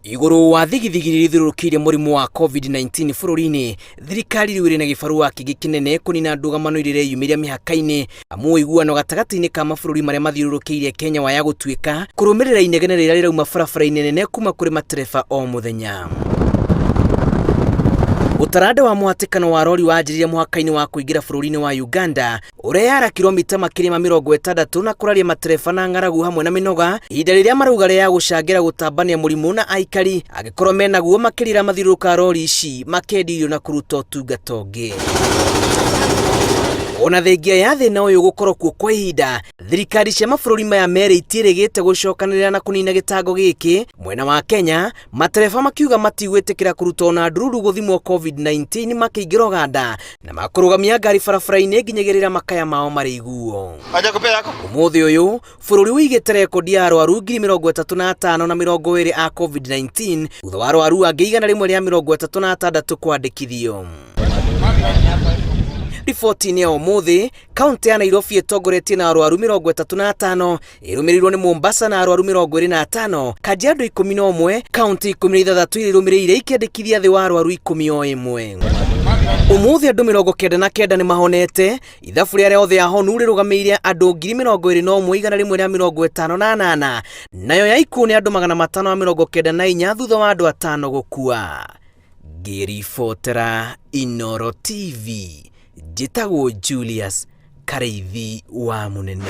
Igũrũ wa thigithigi iria ithiũrũrũkĩirie mũrimũ wa COVID-19 bũrũri-inĩ, thirikari rĩu ĩrĩ na gĩbarũa kĩngĩ kĩnene kũnina ndũgamano iria ireyumĩria mĩhaka-inĩ amu ũiguano gatagatĩ-inĩ ka mabũrũri marĩa mathiũrũrũkĩirie Kenya waya gũtuĩka kũrũmĩrĩra inegene rĩrĩa rĩrauma barabara-inĩ nene kuma kũrĩ matereba o mũthenya. Ũtaranda wa mũhatĩkano wa rori wanjĩrĩria mũhaka-inĩ wa kũingĩra bũrũri-inĩ wa Uganda ũrĩa yara kilomita makĩria ma 60 na kũraria matereba na ng'aragu hamwe na mĩnoga ihinda rĩrĩa marauga rĩa gũcangĩra gũtambania mũrimũ na aikari angĩkorwo menaguo makĩria mathiũrũrũka rori ici makendia irio na kũruta ũtungata ũngĩ. Ona thengia ya thĩna ũyũ gũkorwo kuo kwa ihinda, thirikari cia mabũrũri maya merĩ itiĩrĩgĩte gũcokanĩrĩra na kũnina gĩtango gĩkĩ. Mwena wa Kenya, matereba makiuga matigwĩtĩkĩra kũruta ona ndururu gũthimwo COVID-19 makĩingĩra Ũganda na makũrũgamia ngari barabara-inĩ nginyagia rĩrĩa makaya mao marĩiguo. Ũmũthĩ ũyũ, bũrũri ũigĩte rekondi ya arwaru 35,020 a COVID-19 thutha wa arwaru angĩ 136 kwandĩkithio. Riboti-inĩ ya ũmũthĩ, kaũntĩ ya Nairobi ĩtongoretie na arwaru 35 ĩrũmĩrĩirwo nĩ Mombasa na arwaru 25, Kajiado 11, kaũntĩ 16 iria irũmĩrĩire ikĩandĩkithia thĩ wa arwaru 10 o ĩmwe. Ũmũthĩ andũ 99 nĩ mahonete, ithabu rĩa arĩa othe ahonu rĩrũgamĩire andũ 21,158, nayo ya ikuũ nĩ andũ 594 thutha wa andũ atano gũkua. Ngĩribotera Inooro TV, njĩtagwo Julius Karĩithi wa Mũnene.